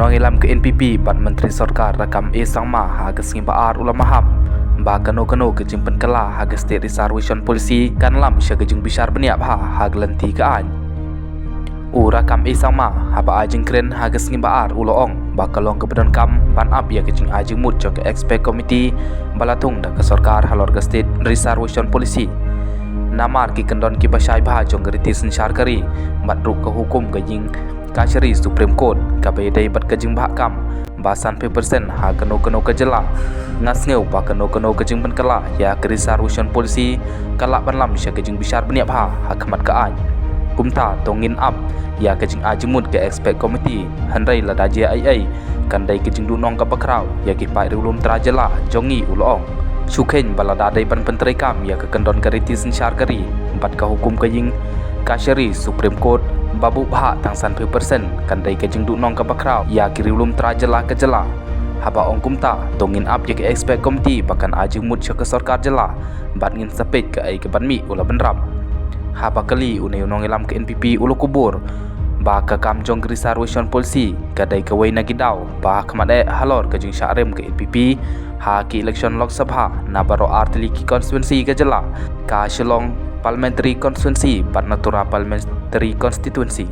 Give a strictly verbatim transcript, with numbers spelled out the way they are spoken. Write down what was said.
Nongïalam ka N P P bad Myntri Sorkar Rakkam A Sangma ha ka sngi Ba-ar u la maham ba kano kano ka jingpynkylla ha ka State Reservation Policy kan lam sha ka jingbishar bniah bha ha ka lynti ka aiñ. U Rakkam A Sangma haba ai jingkren ha ka sngi Ba-ar u la ong ba ka long kaba donkam ban ap ïa ka jingai jingmut jong ka Expert Committee ba la thung da ka sorkar halor ka State Reservation Policy. Namar ki kyndon kiba shai bha jong ka riti synshar ka ri bad ruh ka hukum ka ïing kashari Supreme Court kaba ïadei bad ka jingbhah kam ba sanphew percent ha kano kano ka jylla. Nga sngew ba kano kano ka jingpynkylla ïa ka Reservation Policy ka lah ban lam sha ka jingbishar bniah bha ha khmat ka aiñ. Kumta to ngin ap ïa ka jingai jingmut ka Expert Committee, hynrei lada jia ei ei kan dei ka jingduhnong kaba khraw ïa ki paid riewlum trai jylla jong ngi, u la ong. Shu kheiñ ba lada dei ban pyntreikam ïa ka kyndon ka riti synshar ka ri bad ka hukum ka ïing kashari Supreme Court ba buh bha tang sanphew percent kan dei ka jingduhnong kaba khraw ïa ki riewlum trai jylla ka jylla. Haba ong kumta to ngin ap ïa ka Expert Committee ba kan ai jingmut sha ka sorkar jylla bad ngin sa peit kaei kaban mih, u la bynrap. Haba kylli u, une u nongïalam ka N P P u la kubur ba ka kam jong ka Reservation Policy ka dei kawei na ki daw ba ha khmat eh halor ka jingshah rim ka N P P ha ki election Lok Sabha na baroh ar tylli ki constituency ka jylla, ka Shillong Parliamentary Constituency bad na Tura Parliamentary Constituency.